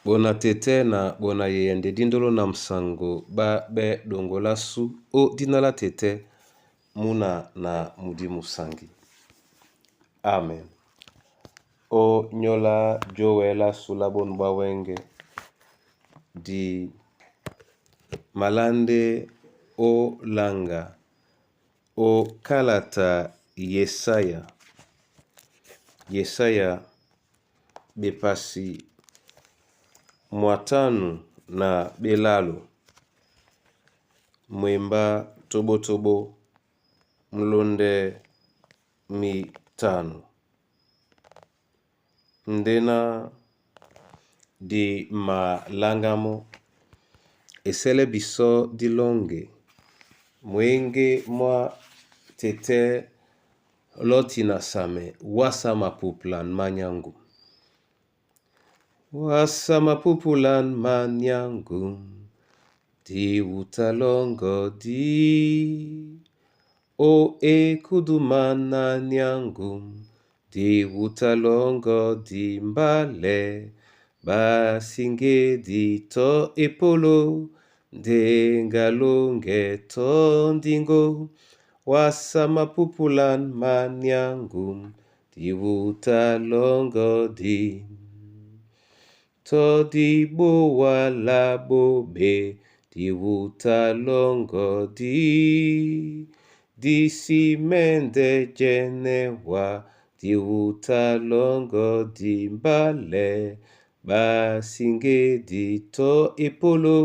Bona tɛ́tɛ́ na bona yeye nde díndolo na musango bá ɓɛ́ ɗoŋgo lá sú ó dina lá tɛ́tɛ́ muna na mudi musangi. Amen. Ó nyóla jowe lá sú lá bonu bwa wɛ́ŋgɛ̄, di malá ndé ó laŋga ó kalata Yesaya. Yesaya bepasi 52, mwemba tobotobo mlondɛ 5. Ndéná di maláŋgá mɔ́, esɛ́lɛ́ bisɔ́ dí lɔ́ŋgɛ mwěŋgé mwá tɛ́tɛ́ lɔ́ti na samɛ wásā mapuplan má nyáŋgum. Wásā mapúpúlan má nyáŋgum, di wuta lɔ́ŋgɔ dí. Ó ekúdúmán á nyáŋgum, di wuta lɔ́ŋgɔ di mbálɛ, Ɓasiŋgedi tɔ́ epolo, ndé ŋga lóŋgɛ tɔ́ ndíŋgó. Wásā mapúpúlan má nyáŋgum, di wuta lɔ́ŋgɔ dí. Tɔ́ di ɓówa lá ɓóɓe, di wuta lɔ́ŋgɔ dí. Di sí mɛ́ndɛ́ jɛ́nɛ́ wá, di wuta lɔ́ŋgɔ di mbálɛ, Ɓasiŋgedi tɔ́ epolo,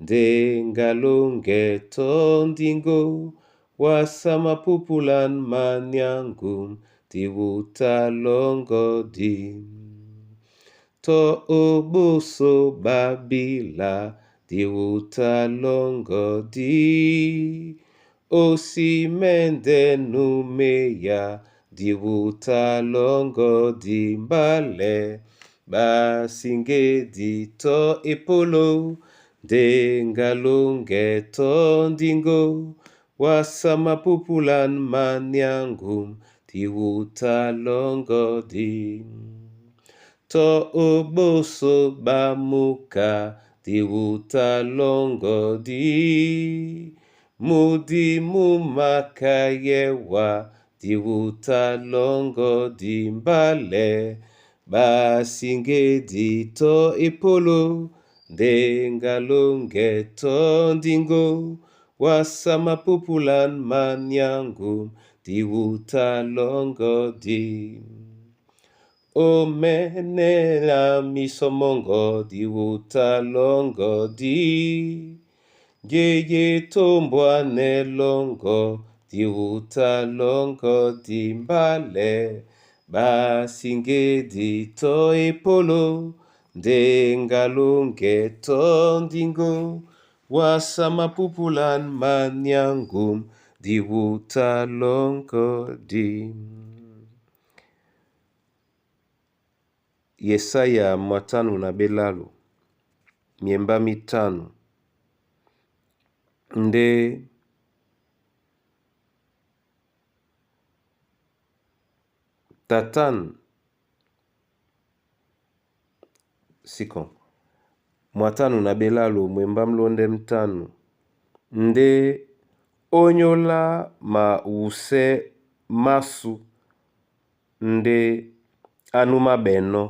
ndé ŋga lóŋgɛ tɔ́ ndíŋgó. Wásā mapúpúlan má nyáŋgum, di wuta lɔ́ŋgɔ dí. Tɔ́ ó ɓósó ɓá bíla, di wuta lɔ́ŋgɔ dí. Ó sí mɛ́ndɛ́ númeya, di wuta lɔ́ŋgɔ di mbálɛ, Ɓasiŋgedi tɔ́ epolo, ndé ŋga lóŋgɛ tɔ́ ndíŋgó. Wásā mapúpúlan má nyáŋgum, di wuta lɔ́ŋgɔ dí. Tɔ́ ó ɓósó ɓá múka, di wuta lɔ́ŋgɔ dí. Mudi mú makayɛ́ wá, di wuta lɔ́ŋgɔ di mbálɛ, Ɓasiŋgedi tɔ́ epolo, ndé ŋga lóŋgɛ tɔ́ ndíŋgó. Wásā mapúpúlan má nyáŋgum, di wuta lɔ́ŋgɔ dí. Ó mɛ́nɛ́ na mísɔ mɔ́ŋgɔ, di wuta lɔ́ŋgɔ dí. Yeye tómbwanɛ lɔ́ŋgɔ, di wuta lɔ́ŋgɔ di mbálɛ, Ɓasiŋgedi tɔ́ epolo, ndé ŋga lóŋgɛ tɔ́ ndíŋgó. Wásā mapúpúlan má nyáŋgum, di wuta lɔ́ŋgɔ dí. Yesaya 52, miemba 5, ndé tatan sikon 52 mwemba mlondɛ 5 ndé ónyólá mawusɛ másū ndé á númáɓɛnɔ́,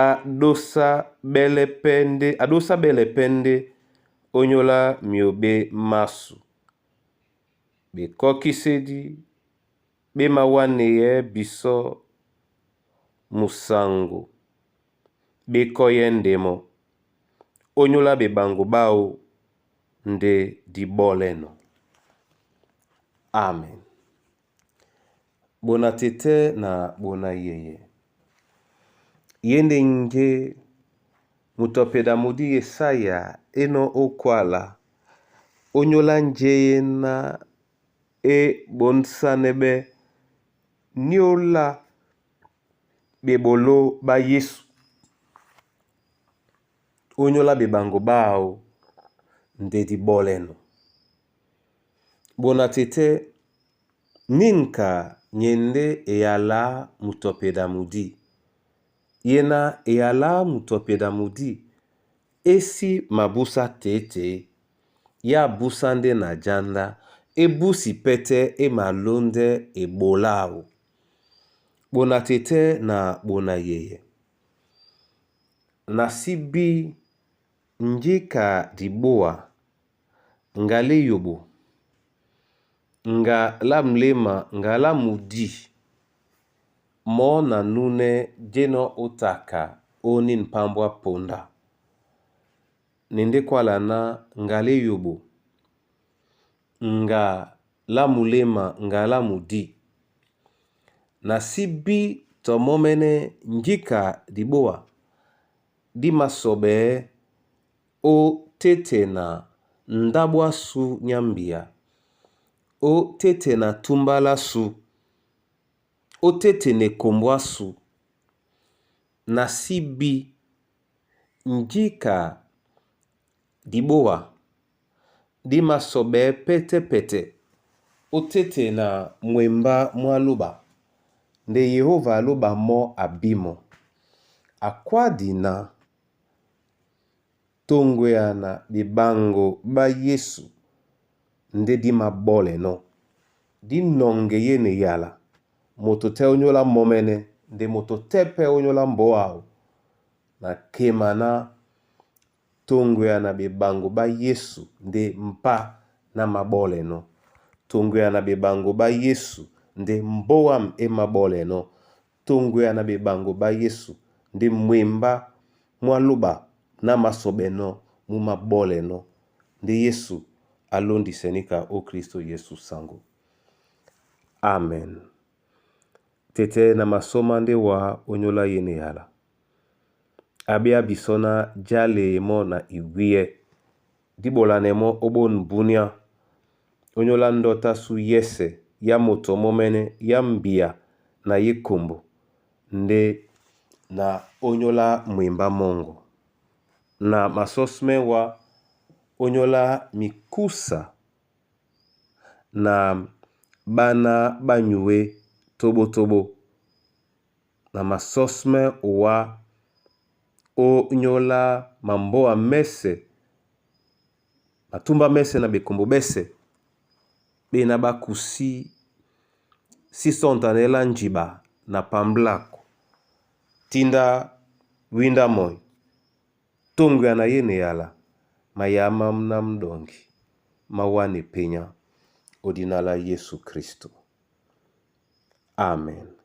á ɗósá ɓɛ́lɛ́ pɛ́ ndé á ɗósá ɓɛ́lɛ̀ pɛ́ ndé ónyólá myǒɓé másū. Ɓekɔ́kísédí ɓé mawáneyɛɛ́ bisɔ́ musaŋgo ɓé kɔ́yɛ́ ndé mɔ́, ónyólá ɓeɓaŋgo ɓáō ndé dí ɓɔ́lɛ́nɔ̄. Amen. Bona tɛ́tɛ́ na bona yeye. Ye ndé njé moto a peda mudí Yesaya é nɔ́ ó kwála, ónyólá njééná é ɓonrsánɛ́ ɓɛ́ nyóla ɓeɓoló ɓá Yesu, ónyólá ɓeɓaŋgo ɓáō ndé dí ɓɔ́lɛ́nɔ̄. Bona tɛ́tɛ́, níka nyɛ ndé e yala moto a peda mudí, Ye na eyala á moto a pyeda mudi e sí mabúsá tětě, yá búsá ndé na janda, é búsi pɛ́tɛ́ e malóndɛ́ eɓoló áō. Ɓona tetɛ́ na ɓona yeyɛ. Na sí bí njika diɓóa ŋga lá eyoɓo, ŋga lá muléma ŋga lá mudi mɔ́ na núnɛ́ jɛ́nɔ̄ ó taka ónîn pámbwá ponda. Na e ndé kwála ná ŋga lá eyoɓo, ŋga lá muléma ŋga lá mudi, na sí bí tɔ mɔ́mɛ́nɛ́ njíka diɓóa dí māsɔɓɛɛ́ ó téte na ndáɓo ásū nyá mbia, ó téte na túmbá lásū, ó téte na ekombo ásū, na sí bí njíka diɓóa dí māsɔɓɛɛ́ pɛ́tɛ́-pɛtɛ ó téte na mwembá mwá lóɓa nde Yehóva a lóɓa mɔ́ a bí mɔ̄. A kwádi ná toŋgoya na ɓebaŋgo ɓá Yesu ndé dí māɓɔ́lɛnɔ́, dí nɔŋgɛ yé na eyala, moto tɛ́ ónyólá mɔ́mɛ́nɛ́, nde moto tɛ́ pɛ́ ónyólá mbǒ áō. Na kema ná toŋgoya na ɓebaŋgo ɓá Yesu ndé mpá ná māɓɔ́lɛnɔ́. Toŋgoya na ɓebaŋgo ɓá Yesu ndé mbóa ǎm é māɓɔ́lɛnɔ́. Toŋgoya na ɓebaŋgo ɓá Yesu ndé mwembá mwá lóɓa ná māsɔɓɛnɔ́ mú māɓɔ́lɛnɔ́. Ndé Yesu a lóndisɛ níka ó Kristo Yesu saŋgó. Amen. Tetɛ́ na masɔ́má ndé wá ónyólá yé na eyala. Abé á bisɔ́ ná jálee mɔ́ na iwíyɛ́, dí ɓolanɛ mɔ́ ó ɓôn búnyá, ónyólá ndɔ́ tá sú yɛ́sɛ̄ yá moto mɔ́mɛ́nɛ́, yá mbia na yékombo ndé na ónyólá mwembá mɔ́ŋgɔ. Na masɔ́smɛ́ wá ónyólá mikúsa na ɓána ɓá nyué toɓótoɓó. Na masɔ́smɛ́ wá ónyólá mambóa mɛ́sɛ̄, matúmbá mɛ́sɛ̄ na ɓekombo ɓɛ́sɛ̄ ɓéná ɓá kusí sí sɔ̂ntanɛ́ lá njiɓa na pamblâko. Tíndá wíndá mɔi, tóŋgoya na yé na eyala, mayǎ mám ná m'ɗɔŋgi má wánɛ penyá ó dína lá Yésu Kristo. Amen.